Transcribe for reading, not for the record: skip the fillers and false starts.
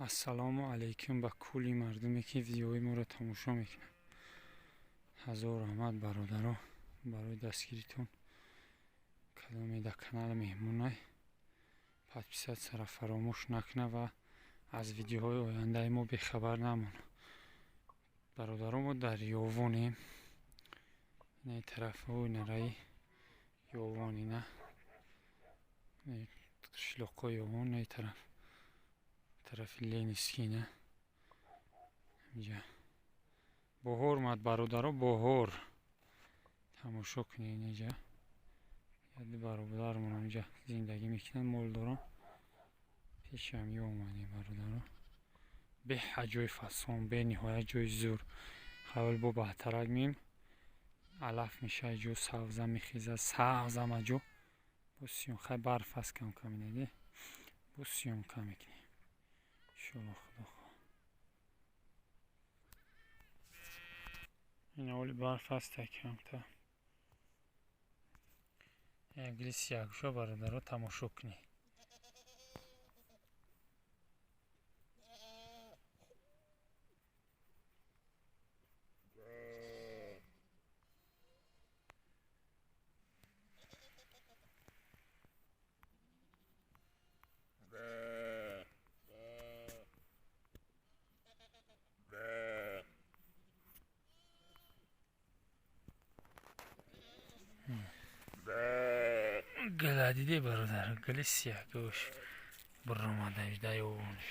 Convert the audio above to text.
Ассалому алайкум ба кулли мардуме, ки видеои моро тамошо мекунанд. Ҳазор раҳмат, бародаро, барои дастгиритон. Кадоме дар канал меҳмонай, подписаться-ра фаромӯш накуна ва аз видеоҳои ояндаи мо бехабар намона. Бародаро, мо дар Ёвонем, инаи тарафҳои нараи Ёвон, ина қишлоқҳои Ёвон, инаи тараф, тарафи Ленинский. Ина инҷа баҳор омад, бародаро, баҳор. Тамошо кунед, инҷа яди бародармон инҷа зиндагӣ мекунанд, мол доранд. Пешам ё омадем, бародаро. Беҳад ҷои фасон, бениҳоят ҷои зур. Ҳавл бо баҳтарак меем, алаф меша, ҷо савза мехеза, савзама ҷо бо съёмка. Барф аст кам-кам, инаде бо съёмка мекунем, иншоалло, худо хоҳ. Ин оли барф аст камта. Як гили сияҳгӯша, бародаро, тамошо кунед. Гила диде, бародар, гили сияҳгӯш биромада даёвонш.